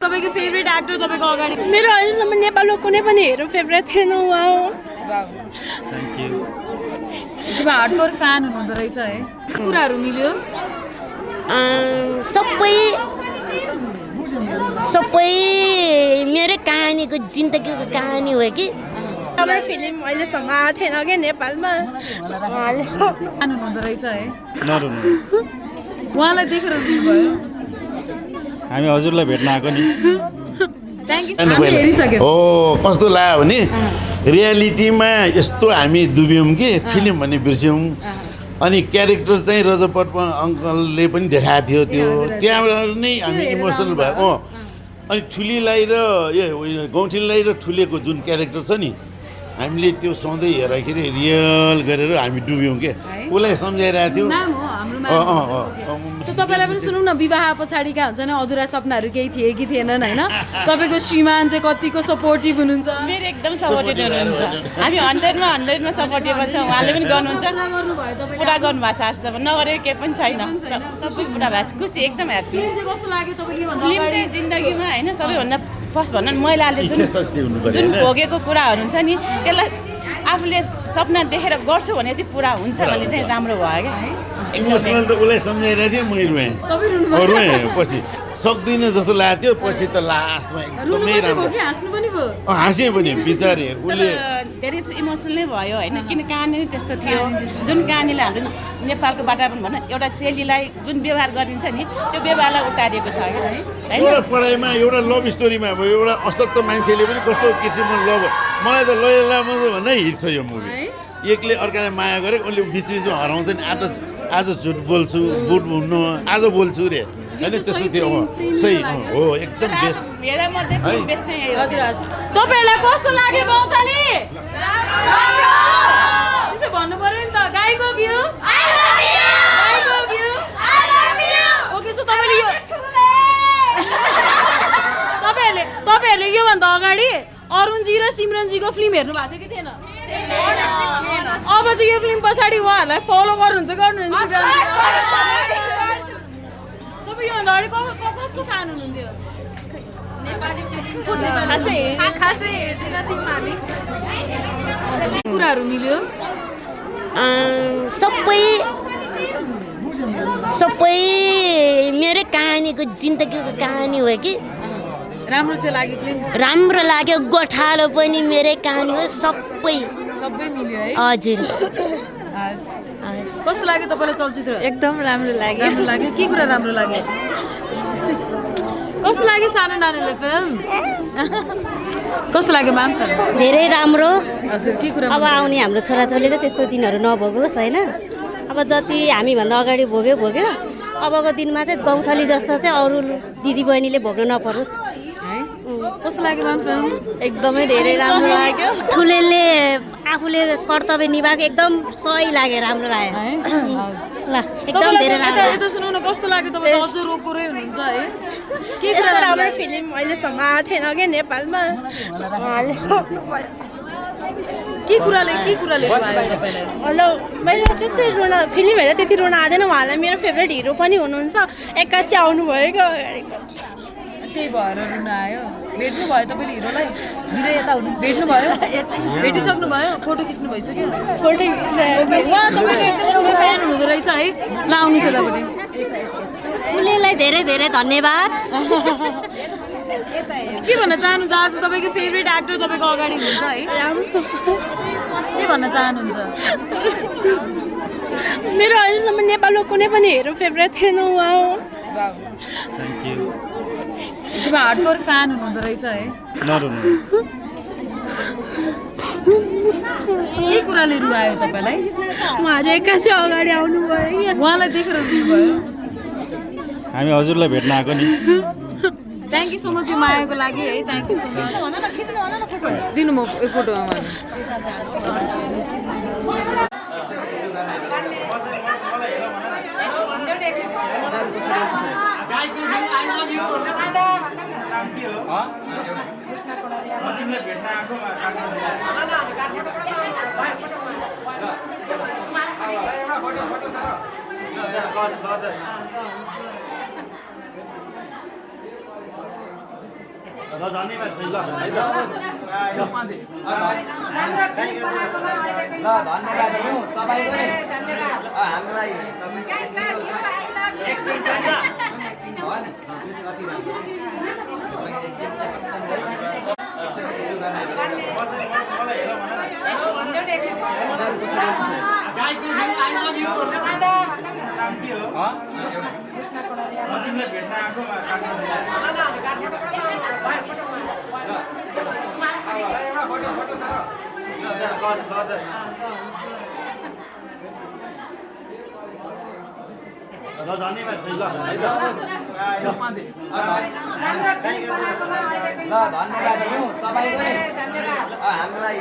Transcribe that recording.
तपाईको favourite actor तपाईको अगाडि मेरो अहिलेसम्म नेपालको कुनै पनि हिरो फेभरेट थिएन उहाँ हो। Thank you. तिमी हार्डकोर फ्यान हुनुहुँदो रहेछ है। कुराहरू मिल्यो? सबै मेरो कहानीको जिन्दगीको कहानी हो कि हाम्रो फिल्म अहिलेसम्म आएको थिएन क्या नेपालमा। फ्यान हुनुहुँदो रहेछ है। नरुनु, उहाँलाई देखेर रुनुभयो? हामी हजुरलाई भेट्न आएको नि। Thank you. हामीले हेरिसक्यौँ। हो कस्तो लाग्यो भने रियालिटीमा यस्तो हामी डुब्यौँ कि फिल्म भन्ने बिर्स्यौँ। अनि क्यारेक्टर चाहिँ रजपटमा अङ्कलले पनि देखाएको थियो त्यो त्यहाँबाट नै हामी इमोसनल भयो। अनि ठुलीलाई र गौँठीलाई र ठुलेको जुन क्यारेक्टर छ नि हामीले त्यो सधैँ हेर्दाखेरि रियल गरेर हामी डुब्यौँ के उसलाई सम्झाइरहेको थियो। नाम हो हाम्रो सो तपाईँलाई पनि सुनौँ न, विवाह पछाडिका हुन्छ नि अधुरा सपनाहरू केही थिए कि थिएनन् होइन? तपाईँको श्रीमान चाहिँ कतिको सपोर्टिभ हुनुहुन्छ? मेरो एकदम सपोर्टिभ हुनुहुन्छ। हामी 100मा सपोर्टिभ छ। उहाँले पनि गर्नुहुन्छ, पुरा गर्नुभएको छ आजसम्म, नगरेको केही पनि छैन। सबै पुरा भएको छ, खुसी एकदम ह्याप्पी। कस्तो लाग्यो तपाईँले? फिल्म चाहिँ जिन्दगीमा होइन सबैभन्दा फर्स्ट भन्न महिलाले जुन भोगेको कुराहरू हुन्छ नि त्यसलाई आफूले सपना देखेर गर्छु भने चाहिँ पुरा हुन्छ भने चाहिँ राम्रो भयो क्या। इमोसनल त उसलाई सम्झाइरहेको थियो, मै रुएँ पछि सक्दिनँ जस्तो लागेको थियो। पछि त लास्टमा एकदमै राम्रो हाँसेँ पनि बिचारे उसले धेरै इमोसनल नै भयो होइन, किन कहानी त्यस्तो थियो। जुन कहानीले हाम्रो नेपालको वातावरण भन्न एउटा चेलीलाई जुन व्यवहार गरिन्छ नि त्यो व्यवहारलाई उतारिएको छ क्या। एउटा पढाइमा एउटा लभ स्टोरीमा अब एउटा अशक्त मान्छेले पनि कस्तो किसिमको लभ, मलाई त लैलामा भन्दै हिँड्छ यो मुभी। एकले अर्कालाई माया गरे उसले बिचबिचमा हराउँछ नि, आज झुट बोल्छु बुट हुन्न आज बोल्छु रे होइन, त्यस्तो थियो। सही हो, एकदम बेस्ट। हजुर हजुर। तपाईँहरूलाई कस्तो लाग्यो गौँथली? त्यसो भन्नु पर्यो नि त। गाईको घिउ ओके। सो तपाईँहरूले योभन्दा अगाडि अरुणजी र सिमरनजीको फिल्म हेर्नु भएको थियो कि थिएन? अब चाहिँ यो फिल्म पछाडि उहाँहरूलाई फलो गर्नुहुन्छ? तपाईँ योभन्दा अगाडि कसको फ्यान हुनुहुन्थ्यो? कुराहरू मिल्यो? सबै मेरो कहानीको जिन्दगीको कहानी हो कि राम्रो चाहिँ लाग्यो फिल्म? राम्रो लाग्यो। गोठालो पनि मेरै कहानी हो। सबै मिल्यो है? हजुर। कस्तो लाग्यो तपाईँलाई चलचित्र? एकदम राम्रो लाग्यो। राम्रो लाग्यो? के कुरा राम्रो लाग्यो? कस्तो लाग्यो सानो नानीलाई फिल्म? कस्तो लाग्यो म्याम फिल्म? धेरै राम्रो। हजुर, के कुरा? अब आउने हाम्रो छोराछोरीले चाहिँ त्यस्तो दिनहरू नभोगोस् होइन। अब जति हामीभन्दा अगाडि भोग्यो अबको दिनमा चाहिँ गौँथली जस्तो चाहिँ अरू दिदीबहिनीले भोग्न नपरोस्। कस्तो लाग्यो म्याम फिल्म? एकदमै धेरै राम्रो लाग्यो। ठुलेले आफूले कर्तव्य निभाएको एकदम सही लाग्यो, राम्रो लाग्यो ल। एकदम धेरै राम्रो। यता सुनौ न, कस्तो लाग्यो? तपाईँ अझ रोकोरै हुनुहुन्छ है। के यस्तो राम्रो फिल्म अहिलेसम्म आएको थिएन क्या नेपालमा। के कुराले रुवायो तपाईँलाई? हेलो, मैले त्यसै फिल्म हेरेर त्यति रुन आउँदैन। उहाँलाई मेरो फेभरेट हिरो पनि हुनुहुन्छ। 81 आउनुभयो क्या अगाडिको, त्यही भएर रुन आयो। भेट्नु भयो तपाईँले हिरोलाई? हिरो यता हुनु भेट्नु भयो? भेटिसक्नु भयो? फोटो खिच्नु भइसक्यो? फोटो उहाँ तपाईँको एकदम फ्यान हुनुहुँदो रहेछ है। ल आउनुहोस् यतापट्टि। ठुलेलाई धेरै धेरै धन्यवाद। के भन्न चाहनुहुन्छ? आज तपाईँको फेभरेट एक्टर तपाईँको अगाडि हुनुहुन्छ है? के भन्न चाहनुहुन्छ? मेरो अहिलेसम्म नेपालको कुनै पनि हिरो फेभरेट थिएन उहाँ हो। Thank you. तिमी हार्डकोर फ्यान हुनुहुँदो रहेछ है। नरुनु, के कुराले रुवायो तपाईँलाई? उहाँहरू 81 अगाडि आउनुभयो क्या। उहाँलाई देखेर रुनुभयो? हामी हजुरलाई भेट्न आएको नि। थ्याङ्क यू सो मच यो मायाको लागि है। Thank you so much. दिनु म फोटोमा मलाई। हामीलाई